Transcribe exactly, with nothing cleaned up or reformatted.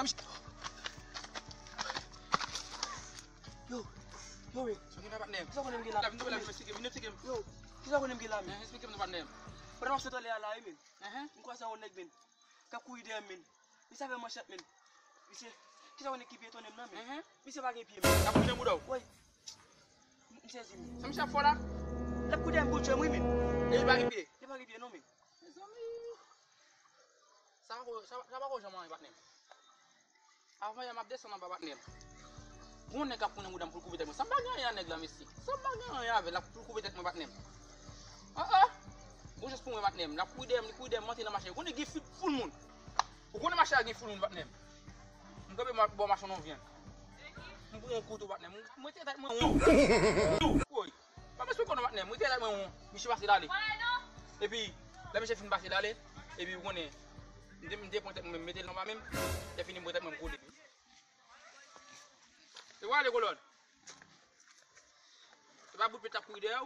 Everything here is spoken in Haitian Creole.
Yo, yo, men. Sa gen la, patnè? Kisa konnen m gen la? Vin, vin, vin, vin, vin, vin, vin. Yo, kisa konnen m gen la, men? Eh, esplike m non, patnè. Pandan m ap sot anlè a la, wi, men. M kwaze yon nèg, men. K ap kouri dèyè m, men. Misye avè manchèt, men. Misye, kisa konnen ki pye tonnen m nan, men? Misye pa gen pye, men. L ap kouri nan bouda w. Woy. M sezi, men. Sa misye ap fè la? L ap kouri dèyè m pou l tchwe m, wi, men. E li pa gen pye? Li pa gen pye, non, men. Mezanmi. Sa pa ko, sa, sa pa ko janm anyen, patnè m. Avan yè m ap desann anba, patnè m. Gon nèg k ap konnen bouda m pou l koupe tèt mwen. Sa m pa gen anyen a nèg la, mesye. Sa m pa gen anyen avè l, l ap pou l koupe tèt mwen, patnè m. Ah, ah. Gon chans pou mwen, patnè m. L ap kouri dèyè m, li kouri dèyè m, m antre nan mache. Gon nèg gen fi-, foul moun. Ou konnen mache a gen foul moun, patnè m. M kanpe ma-, bò machann nan vyann. M pran yon kouto, patnè m. M, m retire tèt mwen won. Woy. Pa m esplike w non, patnè m. M retire tèt mwen won. Misye pase l ale. Epi, lè misye fin pase l ale, epi ou konnen, m te, m te pran tèt mwen, m mete l anba men m. Lè fini, m pran tèt mwen, m kole. E w ale, kolòn. E pa bout pye t ap kouri dèyè w.